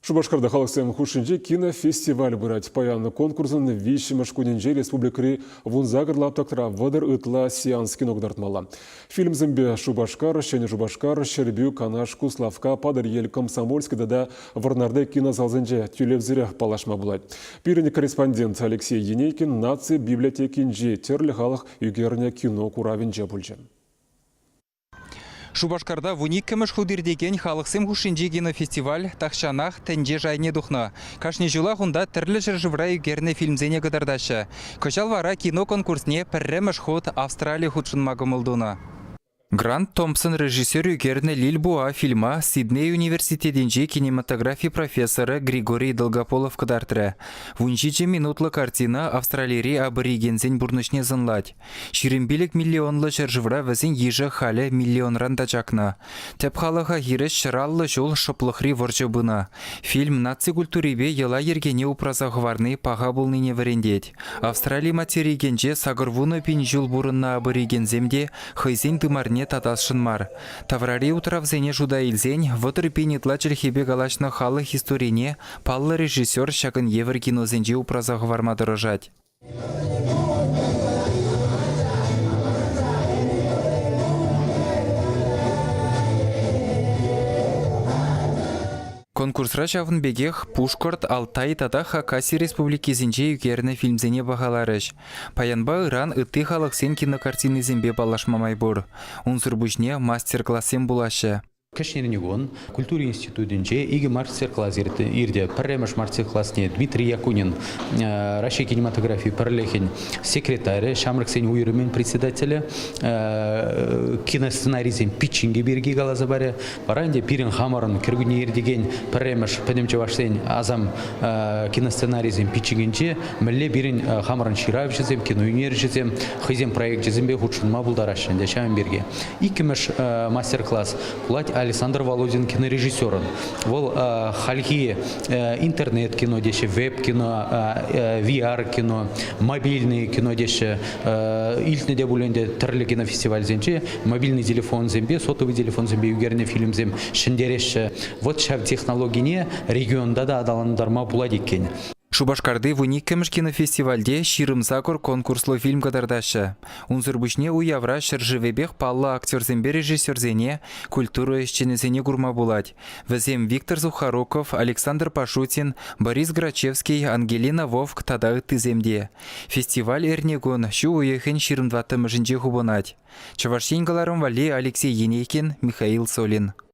Шупашкарта халӑхсем хушшинче кинофестиваль пырать. Паян конкурсӑн виҫҫӗмӗш кунӗнче республикӑри 18 лаптӑкра 30 ытла сеанс кино кӑтартмалла. Фильмсемпе Шупашкар, Ҫӗнӗ Шупашкар, Ҫӗрпӳ, Канаш, Куславкка, Патӑрьел, Комсомольски тата Вӑрнарти кинозалсенче тӳлевсӗрех паллашма пулать. Пирӗн корреспондент Алексей Енейкин наци библиотекинчи тӗрлӗ халӑх ӳкернӗ кино куравӗнче пулчӗ. Шупашкарта 12-мӗш хут иртекен халӑхсем хушшинчи кинофестиваль тахҫанах тӗнче шайне тухнӑ. Кашни ҫулах унта тӗрлӗ ҫӗршывра ӳкернӗ фильмсене кӑтартаҫҫӗ. Кӑҫал вара кино конкурсне пӗрремӗш хут Австрали хутшӑнма кӑмӑл тунӑ. Грант Томпсон режиссер ӳкернӗ «Лиль Буа» фильма Сидней университетӗнчи кинематографи профессорӗ Григорий Долгополов кӑтартрӗ. 17 минутлӑ картина Австралири аборигенсен пурнӑҫне сӑнлать. 25 миллионлӑ ҫӗршывра вӗсен йышӗ халӗ миллионран та чакнӑ. Тӗп халӑха хирӗҫ 150 ҫул шӑплӑхри вӑрҫӑ пынӑ. Фильм наци культурипе йӑла-йӗркене упраса хӑварни паха пулнине вӗрентет. Австрали материкӗнче 80 пин ҫул пурӑннӑ аборигенсем те хӑйсен тымарне татасшӑн мар. Таврари утравсене шута илсен 30 пин ытла чӗлхепе калаҫнӑ халӑх историне паллӑ режиссер ҫакӑн евӗр киносенче упраса хӑварма тӑрӑшать. Конкурсра ҫавӑн пекех Пушкӑрт, Алтай тата Хакаси республикисенче ӳкернӗ фильмсене пахаларӗҫ. Паянпа ыран ытти халӑхсен кинокартинисемпе паллашма май пур. Унсӑр пуҫне мастер-классем пулаҫҫӗ. Кӗҫнерникун культура институтӗнче икӗ мастер-класс иртӗ. Пӗрремӗш мастер-класне Дмитрий Якунин Раҫҫей кинематографи пӗрлӗхӗн секретарӗ, ҫамрӑксен уйрӑмӗн председателӗ киносценарисен питчингӗ пирки каласа парӗ. Вара ӗнтӗ пирӗн хамӑрӑн кӗркунне иртекен пӗрремӗш пӗтӗм чӑвашсен асам киносценарисен питчингӗнче мӗнле пирӗн хамӑрӑн ҫыравҫӑсем, киноӳнерҫӗсем хӑйсен проекчӗсемпе хутшӑнма пултараҫҫӗ ӗнтӗ ҫавӑн пирки. Иккӗмӗш мастер-класс пулать Александр Володин кинорежиссерӑн. Вӑл хальхи интернет-кино теҫҫӗ, веб-кино, VR-кино, мобильный кино теҫҫӗ. Илтнӗ те пуль ӗнтӗ тӗрлӗ кинофестивальсенче мобильный телефонсемпе, сотовый телефонсемпе ӳкернӗ фильмсем ҫӗнтереҫҫӗ. Вот ҫав технологине регионта та аталантарма пулать иккен. Шупашкарти 12-мӗш кинофестивальте 28 конкурслӑ фильм кӑтартаҫҫӗ. Унсӑр пуҫне уявра ҫӗршывӗпех паллӑ актерсемпе режиссерсене, культура ӗҫченӗсене курма пулать. Вӗсем Виктор Сухоруков, Александр Пашутин, Борис Грачевский, Ангелина Вовк тата ыттисем те. Фестиваль эрнекун ҫу уйӑхӗн 24-мӗшӗнче хупӑнать. Чӑваш Ен кӑларӑм валли Алексей Енейкин, Михаил Солин.